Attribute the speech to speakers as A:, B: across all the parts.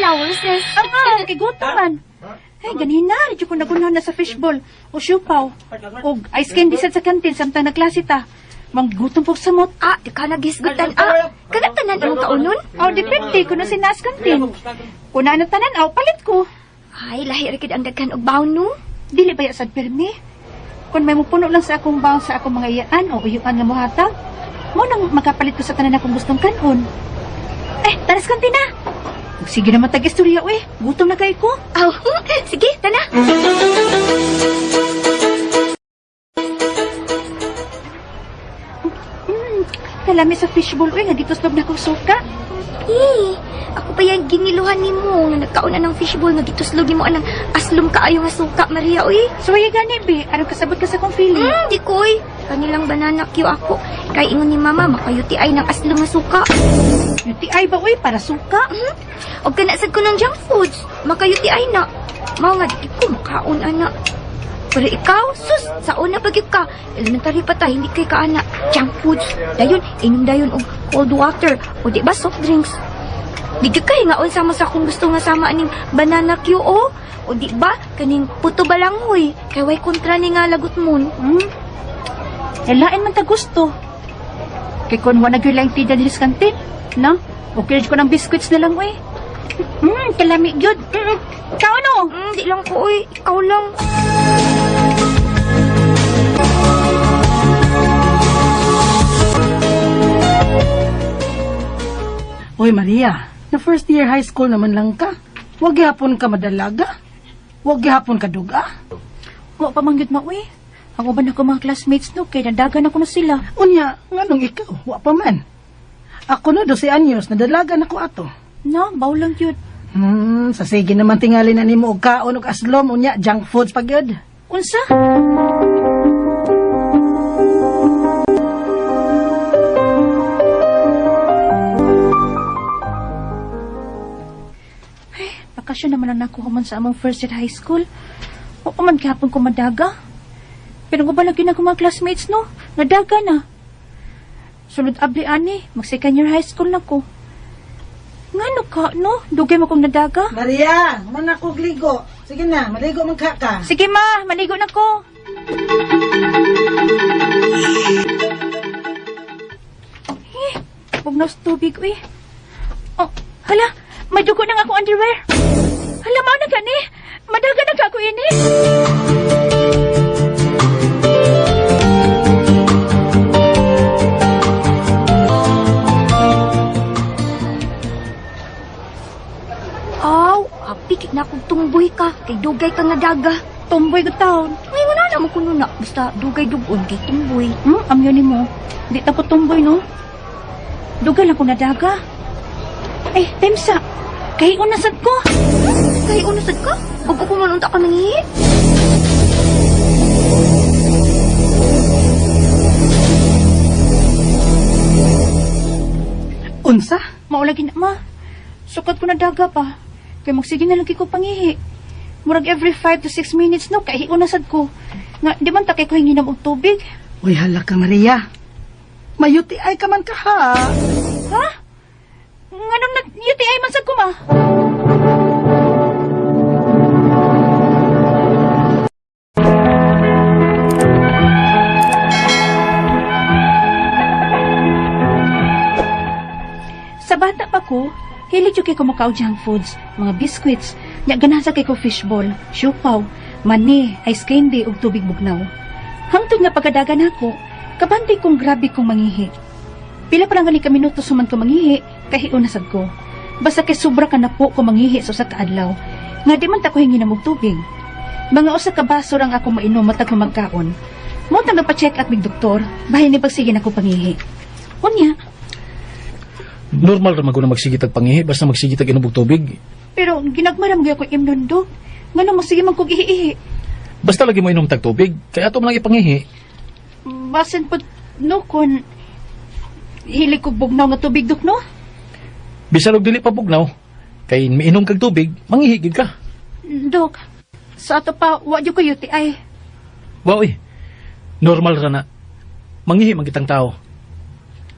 A: Flowers.
B: Ah, kay gutom man. Ay, ganina, di ko nagunhan na sa fishball o siupaw. O ice candy sad sa kantin samtang nagklase ta. Manggutom po sa samot.
A: Ah, di ka naghisgutan ah. Kagatanan imong kaunon?
B: Aw, depende kung na sinas kantin. Kung na tanan, aw, palit ko.
A: Ay, lahi ra gid ang daghan og bawon no.
B: Dili ba ya sad pirmi? Kung may mupuno lang sa akong bawon sa akong mga iyaan o uyuan nga muhatag, mo nang makapalit ko sa tanan akong gustong kanon. Eh, taras kantin na. Sige naman tag-istorya, uy. Gutom na kay ko.
A: Aw, sige, tana.
B: Kalami sa fishbowl, uy, nga gituslob na kong suka.
A: Eh, ako pa yung giniluhan nimo nga nagkaon na ng fishball nga gituslog nimo anang aslom kaayo nga suka, Maria, uy.
B: So, ay gani, be. Aron kasabot ka sa akong feeling.
A: Di ko, uy. Kanilang banana Q ako. Kay ingon ni mama, maka-UTI ng aslom nga suka.
B: UTI ba, uy, para suka?
A: Og kana sad ko ng junk foods, maka-UTI na. Mao nga di ko makaon ana. Pero ikaw, sus, sa una pa gyud ka. Elementary pa ta, hindi kay ka ana. Junk foods. Dayon, inom dayon og cold water o di ba soft drinks. Di gyud kay nga unsa mo sa akong gusto nga sama aning banana Q o. O di ba kaning puto balanghoy kay way kontra ni nga lagot mon.
B: Lain man ta gusto. Kay kun wa na gyud lang tida diri sa kantin, no? Okay ko ng biscuits na lang, uy. Kalami gyud. Ikaw ano?
A: Di lang ko uy, ikaw lang.
C: Uy, Maria, na first year high school naman lang ka. Wag gihapon ka madalaga. Wag gihapon ka duga.
B: Wa pa man gyud ma, uy. Ang uban ako mga classmates no, kay nadagan ako na sila.
C: Unya, nganong ikaw, wa pa man. Ako no, 12 anyos, nadalaga na ko ato.
B: No, baw lang gyud.
C: Sa sige naman tingali na nimo og kaon og aslom, unya, junk foods pa gyud.
B: Unsa? Ay, bakasyon naman ang nakuha man sa among first year high school. Wa pa man gihapon ko madaga. Pero kung lagi na akong mga classmates, no? Nadaga na. Sulod abli ani, mag second year high school na ko. Ngano ka, no? Dugay mo kong nadaga.
C: Maria, man ako ligo. Sige na, maligo man ka ka.
B: Sige ma, maligo na ko. Eh, huwag na sa tubig, uy. Oh, hala, may dugo na nga akong underwear. Hala, mao na gani. Madaga na ka ako ini.
A: Aw, apik na akong tumboy ka kay dugay ka nga daga.
B: Tomboy ko taon.
A: May wala na mo kuno na basta dugay dugon kay tumboy.
B: Amyo ni mo. Di ta ko tomboy, no? Duga lang ko nadaga. Ay, temsa. Kay unasad ko.
A: Kay uno sad ka? Ug ko man unta ka nangihi.
C: Unsa?
B: Maulagi na, ma. Sukat ko na daga pa. Kay magsige na lang ko pangihi. Murag every 5 to 6 minutes, no? Kay unasad ko. Nga, di man ta kay ko hinginom og tubig.
C: Uy, hala ka, Maria. May UTI ka man ka, ha?
B: Ha? Nganong nag-UTI man sad ko, ma? Sa bata pa ko, hilig jud kay ko makaon junk foods, mga biscuits, nya ganahan sa kay ko fishball, siupaw, mani, ice candy ug tubig bugnaw. Hangtod nga pagkadagan nako, kabantay kong grabe kong mangihi. Pila pa lang gani ka minuto suman ko mangihi, kahiun na sad ko. Basta kay sobra ka na po ko mangihi sa usa ka adlaw. Nga di man ta ko hingi og tubig. Mga usa ka baso rang ako mainom matag magkaon. Mo tang nagpa-check up mig doktor, bahin ni pagsige na ko pangihi. Unya,
D: Normal ra man ko na magsigitag pangihi basta magsigitag inom og tubig.
B: pero ginagmara mo gyud ako imnon dok. Ngano magsige man kog ihi-ihi.
D: Basta lagi mo inom tag tubig, kaya ato man lang ipangihi.
B: Basin po no kon hilig kog bugnaw nga tubig dok no.
D: Bisan og dili pa bugnaw, kay miinom kag tubig, mangihi gid ka.
B: Dok, sa ato pa wa jud ko UTI.
D: Wa oy. Normal ra na. Mangihi man kitang tao.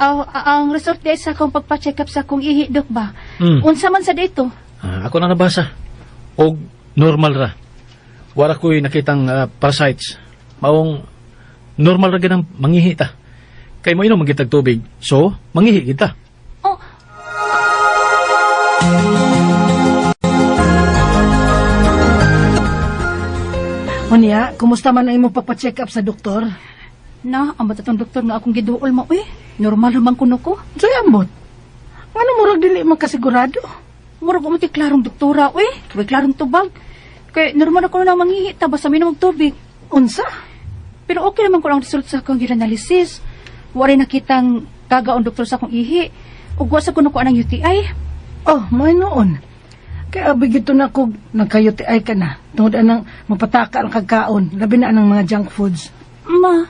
B: Aw, ang result di sa akong pagpa-check up sa akong ihi dok ba.
D: Mm.
B: Unsa man sa dito?
D: Ah, ako na nabasa. Og normal ra. Wala ko'y nakitang parasites. Maong normal ra ganang mangihi ta. Kay mo inom man kitag tubig. So, mangihi kita.
A: Oh,
C: Unya, kumusta man ang imong pagpa-check up sa doktor?
B: Na, ang batatong doktor nga akong giduol mo, uy. Normal man kuno ko.
C: Unsay ambot? Ngano murag dili man kasigurado?
B: Murag mo ti klarong doktora, uy. Way klarong tubag. Kay normal ako na manghihi ta basta minom og tubig.
C: Unsa?
B: Pero okay naman ko ang result sa akong urinalysis. Wala nakitang kagaon doktor sa akong ihi. Ug wa sa kuno ko anang UTI.
C: Oh, may noon. Kaya abi gito na kog nagka-UTI ka na. Tungod anang mapataka ang kagkaon, labi na anang mga junk foods.
B: Ma,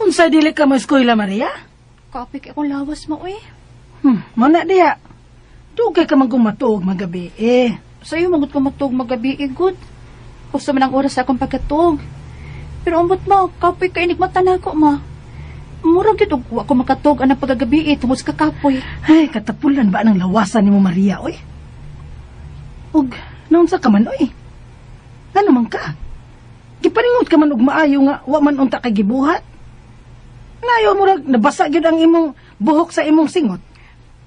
C: Unsa dili ka mo eskwela, Maria?
B: kapoy kay akong lawas mo, uy.
C: Mo na diha. Dugay ka man gumatuog magabi eh.
B: Sa iyo, mangut ko matug magabi, eh, good. Gusto man ang oras sa akong pagkatug. Pero ambot ma, kapoy kay inigmata na ako, ma. Murag gyud og wa ko makatug anang pagkagabi, eh, tungod sa kakapoy.
C: Ay, katapulan ba ang lawasan nimo, Maria, oy? Ug naunsa ka man, oy? Ngano man ka? Gipaningot ka man og maayo nga wa man unta kay gibuhat. Nayo murag nabasa gyud ang imong buhok sa imong singot.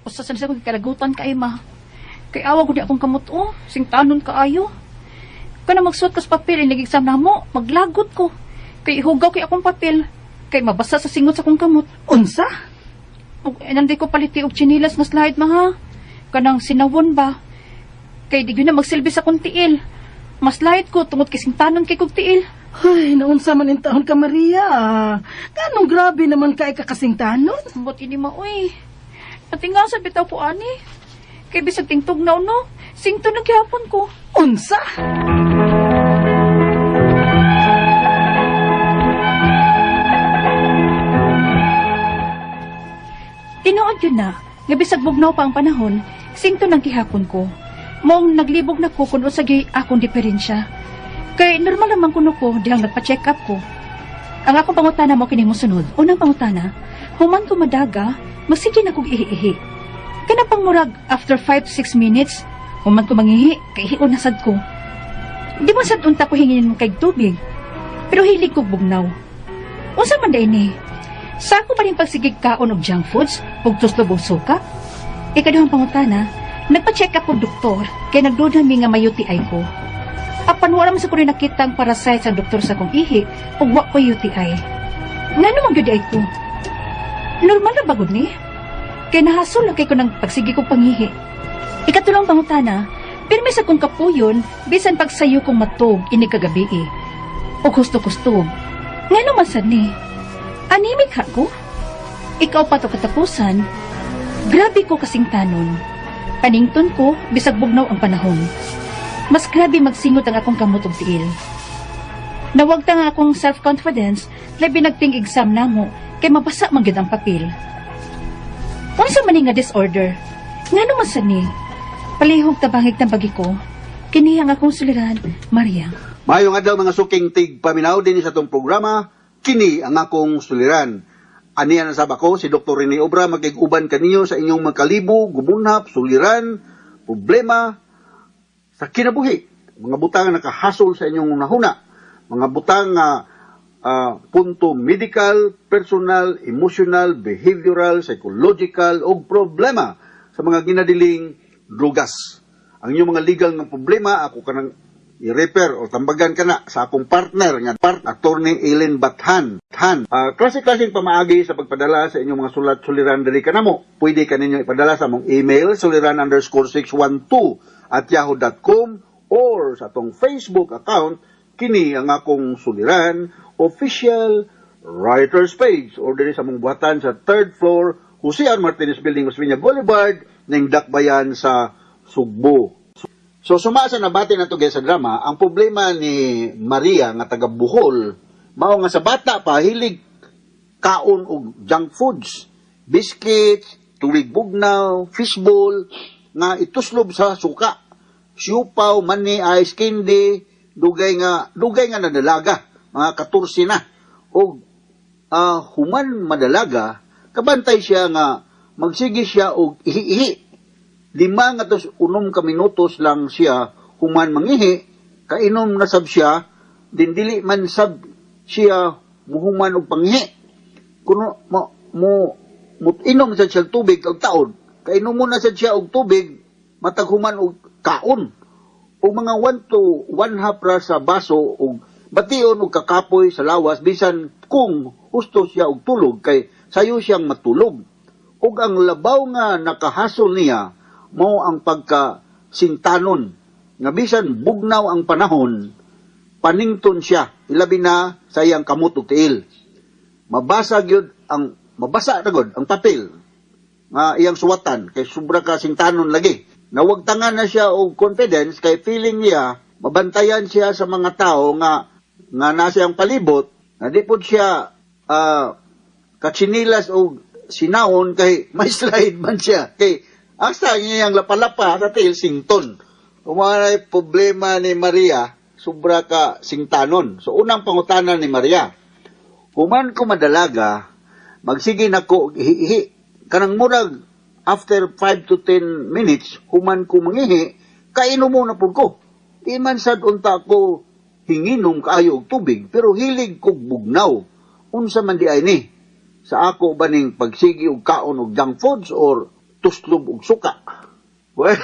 B: Usa sa akong kalagutan kay ma. Kay awa gud akong kamot o, singtanon kaayo. Kana magsuot ko sa papel inig exam namo, maglagot ko. Kay ihugaw kay akong papel. Kay mabasa sa singot sa akong kamot.
C: Unsa?
B: Ug nandi ko paliti og tsinilas nga slide ma ha. Kanang sinawon ba? Kay di gyud na magsilbi sa akong tiil. Mas light ko tungod kay singtanon kay kog tiil.
C: Ay, naunsa man in taon ka, Maria. Ganong grabe naman kay kakasingtanon.
B: Ambot ini ma oy. Natingasan bitaw ko ani. Kay bisag tingtugnaw no, singto na gihapon ko.
C: Unsa?
B: Tinuod yun na, nga bisag bugnaw pa ang panahon, singto nang gihapon ko. Mong naglibog na ko kung unsa gyud akong diferensya. Kay normal naman kuno ko dihang nagpa-check up ko. Ang akong pangutana mo kini mosunod. Unang pangutana, human ko madaga, magsige na kog ihi-ihi. Kana pang murag after 5 to 6 minutes, human ko mangihi, kay ihion na sad ko. Di mo sad unta ko hingin kay tubig. Pero hilig kog bugnaw. Unsa man day ni? Sa ako pa rin pagsigig kaon og junk foods, ug tuslob og suka? Ikaduhang pangutana, nagpa-check up og doktor kay nagduda mi nga may UTI ko. Apan wala man sa ko rin nakita ang parasites ang doktor sa akong ihi ug wa ko UTI. Ngano man gyud ay ko? Normal na ba gud ni? Kay nahasol lang kay ko ng pagsigi kong pangihi. Ikatulong pangutana, pirmi sa kong kapuyon, bisan pagsayo kong matug inig kagabi eh. O gusto-gusto. Ngano man sad ni? Anemic ha ko? Ikaw pa to katapusan. Grabe ko kasing tanon. Panington ko, bisag bugnaw ang panahon. Mas grabe magsingot ang akong kamot og tiil. Nawagta nga akong self-confidence, labi nagting exam namo, kay mabasa man gyud ang papel. Unsa man ni nga disorder? Ngano man sad ni? Palihog tabangig tambagi ko. Kini ang akong suliran, Maria.
E: Maayong adlaw mga suking tig paminaw din sa atong programa, kini ang akong suliran. Aniya na sab ako si Dr. Rene Obra makig-uban kaninyo sa inyong magkalibo, gumunhap, suliran, problema sa kinabuhi. Mga butang nga nakahasol sa inyong hunahuna, mga butang nga punto medical, personal, emotional, behavioral, psychological o problema sa mga ginadiling drugas. Ang inyong mga legal nga problema ako kanang i-refer o tambagan ka na sa akong partner nga attorney Ellen Bathan. Han. Klase-klaseng pamaagi sa pagpadala sa inyong mga sulat suliran diri kanamo. Pwede kaninyo ipadala sa among email suliran_612@yahoo.com or sa atong Facebook account kini ang akong suliran official writers page or diri sa among buhatan sa third floor Jose R. Martinez Building, Osmeña Boulevard ning Dakbayan sa Sugbo. So suma sa nabati nato guys sa drama, ang problema ni Maria nga taga Bohol, mao nga sa bata pa hilig kaon og junk foods, biscuits, tubig bugnaw, fishball nga ituslob sa suka. Siupaw, mani, ice candy, dugay nga nadalaga. Mga 14 na. Og human madalaga, kabantay siya nga magsige siya og ihi-ihi. 5 ngadto 6 ka minutos lang siya human mangihi, kainom na sab siya, din dili man sab siya muhuman og pangihi. Kuno mo mo inom sad siya og tubig og taod, kainom mo na sad siya og tubig matag human og kaon. Og mga 1 to 1 half ra sa baso og bation og kakapoy sa lawas bisan kung husto siya og tulog kay sayo siyang matulog. Ug ang labaw nga nakahasol niya mao ang pagka sintanon nga bisan bugnaw ang panahon, panington siya, ilabi na sa iyang kamot ug tiil. Mabasa gyud ang mabasa na gud ang papel nga iyang suwatan kay sobra ka sintanon lagi. Nawagtangan na siya og confidence kay feeling niya mabantayan siya sa mga tao nga nga nasa iyang palibot, na di pod siya katsinilas og sinahon kay may slide man siya kay asa niyang lapalapa sa tiil sington. Umanay problema ni Maria, sobra ka singtanon. So unang pangutana ni Maria, human ko madalaga, magsige na ko og ihi-ihi. Kanang murag after 5 to 10 minutes, human ko mangihi, kainom mo na pud ko. Di man sad unta ko hinginom kaayo og tubig, pero hilig kog bugnaw. Unsa man di ay ni? Sa ako ba ning pagsigi og kaon og junk foods or tuslob og suka? Well,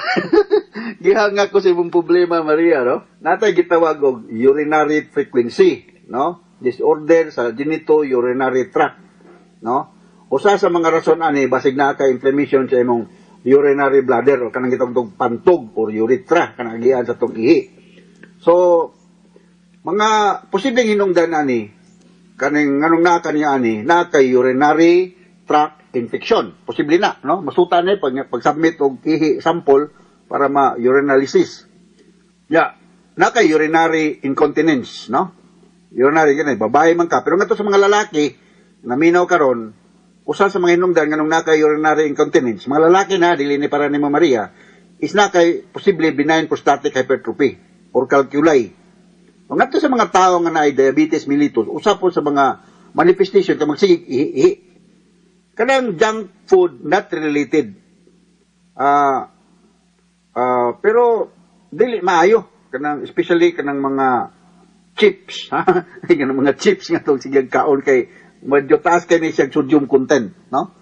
E: gihanga ko sa imong problema, Maria, no? Natay gitawag og urinary frequency, no? Disorder sa genito-urinary tract, no? Usa sa mga rason ani, basig naa kay inflammation sa imong urinary bladder o kanang gitawag pantog or urethra, kanang agian sa tong ihi. So, mga posibleng hinungdan ani, kaning nganong naa kaniya ani, naa kay urinary tract infection. Posible na, no? Masuta na pag submit og ihi sample para ma urinalysis. Ya, naa kay urinary incontinence, no? Urinary ganay, babae man ka, pero ngadto sa mga lalaki naminaw karon, usa sa mga hinungdan nganong naa kay urinary incontinence, mga lalaki na, dili ni para ni Maria, is naa kay posible benign prostatic hypertrophy or calculi. O ngadto sa mga tao nga naay diabetes mellitus, usa po sa mga manifestation kay magsige ihi-ihi. Kanang junk food, not related. Ah pero dili maayo kanang especially kanang mga chips, ha, kanang mga chips nga tong sige kaon kay medyo taas kay ni siya sodium content, no?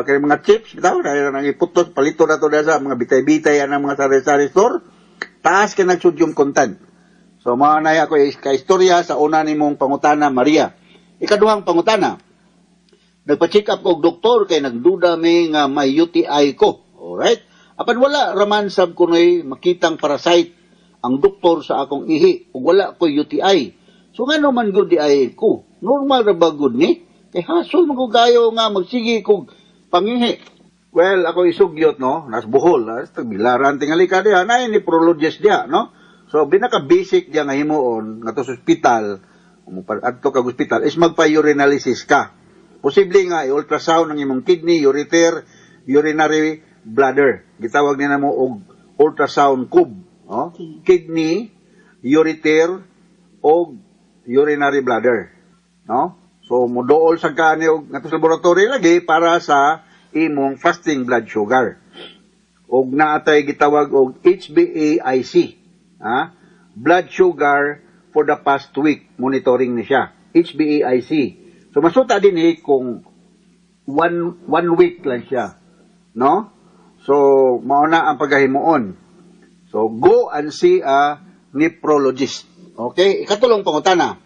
E: Kay mga chips bitaw dahil nang iputos palito na to sa mga bitay-bitay ang mga sari-sari store, taas kay nag sodium content. So mao na ako ka istorya sa una nimong pangutana, Maria. Ikaduhang pangutana, nagpa-check up og doktor kay nagduda mi nga may UTI ko. Alright? Apan wala raman sab kunoy makitang parasite ang doktor sa akong ihi ug wala ko UTI. So ngano man gud di ay ko? Normal ra ba gud ni? Kay hasol man ko kayo nga magsige kog pangihi. Well, ako isugyot, no, nas Bohol, nas bilaran tingali ka diha, na nephrologist diha, no? So binaka basic diya nga himuon ngadto sa ospital, adto kag ospital is magpa-urinalysis ka. Posible nga i-ultrasound ang imong kidney, ureter, urinary bladder. Gitawag nila mo og ultrasound cube, no? Kidney, ureter, og urinary bladder, no? So moduol sa kani og ngadto sa laboratory lagi para sa imong fasting blood sugar. Og naatay gitawag og HbA1c, ha? Blood sugar for the past week, monitoring ni siya. HbA1c. So masuta din eh kung one week lang siya, no? So mao na ang pagahimuon. So go and see a nephrologist. Okay, ikatulong pangutana.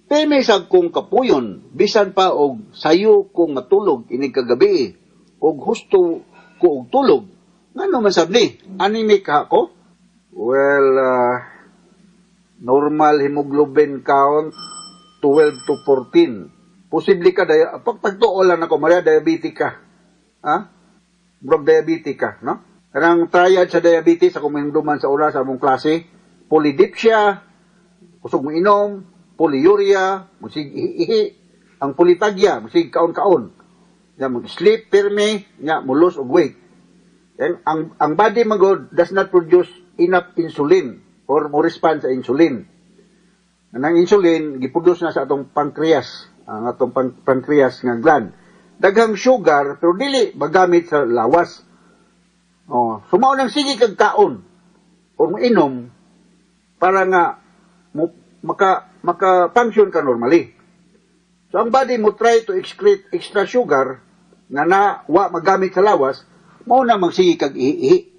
E: Peme sa kong kapuyon, bisan pa og sayo kong matulog inig kagabi, og husto ko og tulog. Ngano man sab ni? Anemic ka ko? Well, normal hemoglobin count 12 to 14. Posible ka, pag pagtuo lang ako, Maria, diabetic ka. Ha? Murag diabetic ka, no? Kanang triad sa diabetes, ako minduman sa oras sa among klase, polydipsia, kusog mo inom, polyuria, musig ihi, ang polyphagia, musig kaon-kaon. Ya, mag-sleep pirmi, nya mo lose og weight. And ang body magod does not produce enough insulin or mo respond sa insulin. Ang insulin giproduce na sa atong pancreas, ang atong pancreas nga gland. Daghang sugar pero dili magamit sa lawas. Oh, so mao nang sige kag kaon o inom para nga mo, maka maka function ka normally. So ang body mo try to excrete extra sugar nga na wa magamit sa lawas, mao na magsige kag ihi-ihi.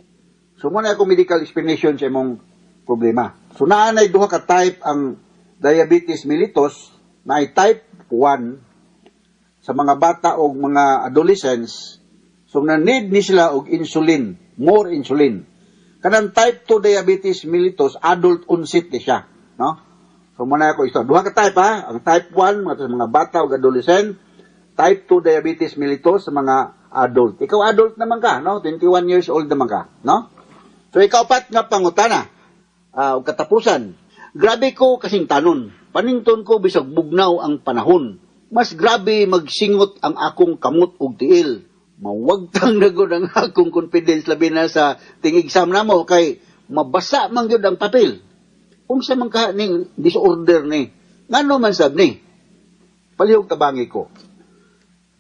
E: So mao na akong medical explanation sa imong problema. So naa nay duha ka type ang diabetes mellitus, na ay type 1 sa mga bata o mga adolescents. So na need ni sila og insulin, more insulin. Kanang type 2 diabetes mellitus, adult onset ni siya, no? So mao na ako isto. Duha ka type ha, ang type 1 mga bata o adolescent, type 2 diabetes mellitus sa mga adult. Ikaw adult naman ka, no? 21 years old naman ka, no? So ikaapat nga pangutana, og katapusan. Grabe ko kasing tanon. Panington ko bisag bugnaw ang panahon. Mas grabe magsingot ang akong kamot ug tiil. Mawagtang na gud ang akong confidence, labi na sa ting-exam namo kay mabasa man gyud ang papel. Unsa man ka ning disorder ni? Ngano man sab ni? Palihog tabangi ko.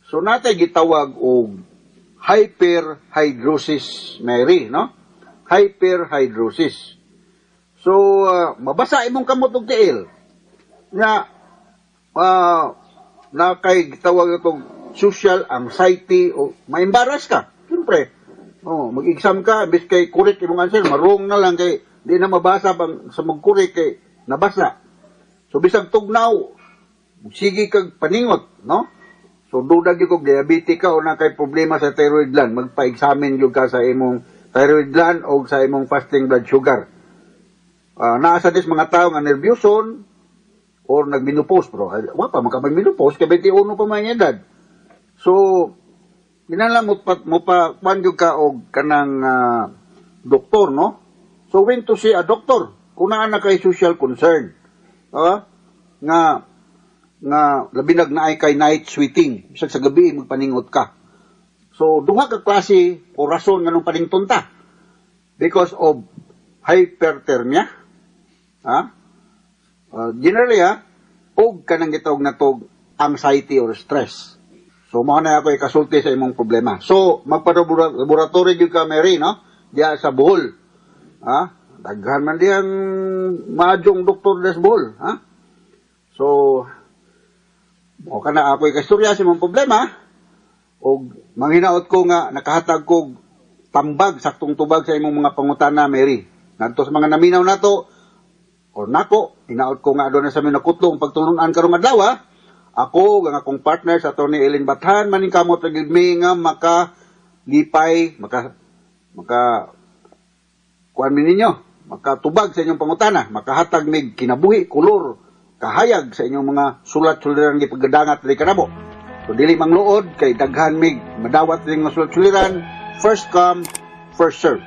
E: So natay gitawag og hyperhidrosis, Mary, no? Hyperhidrosis. So mabasa imong kamot og tiil. Nga na kay gitawag itong social anxiety o ma-embarrass ka. Siyempre. Oh, mag-exam ka, imbes kay correct imong answer, ma-wrong na lang kay di na mabasa pang sa mag-correct kay nabasa. So bisag tugnaw, sige kag paningot, no? So duda gyud kog diabetes ka o na kay problema sa thyroid gland, magpa-examine gyud ka sa imong thyroid gland o sa imong fasting blood sugar. Naa sa dis mga tao nga nerbyuson or nagmenopause, pero ay, wa pa man ka mag-menopause kay 21 pa man ang edad. So kinahanglan mo pa kuan gyud ka og kanang doktor, no? So when to see a doctor kung naa na kay social concern. Nga labi nag naay kay night sweating, bisag sa gabi magpaningot ka. So duha ka klase o rason nganong panington ta. Because of hyperthermia, ha? Generally ha, og kanang gitawag natog anxiety or stress. So mao na ako ikasulti sa imong problema. So magpa-laboratory gyud ka, Mary, no? Diya sa Bohol. Ha? Daghan man diyang maadjong doktor des Bohol, ha? So mo kana ako ikastorya sa imong problema og manghinaot ko nga nakahatag kog tambag, saktong tubag sa imong mga pangutana, Mary. Ngadto sa mga naminaw nato or nako, hinaot ko nga aduna sa mga nakutlong pagtulunan karong adlaw. Ako ang akong partner sa Attorney Ellen Bathan, maningkamot ra gyud mi nga maka lipay, maka maka kuan mi ninyo, makatubag sa inyong pangutana, makahatag mig kinabuhi, kolor, kahayag sa inyong mga sulat suliran gipagadangat diri kanamo. So dili mangluod kay daghan mig madawat ring mga sulat suliran, first come, first serve.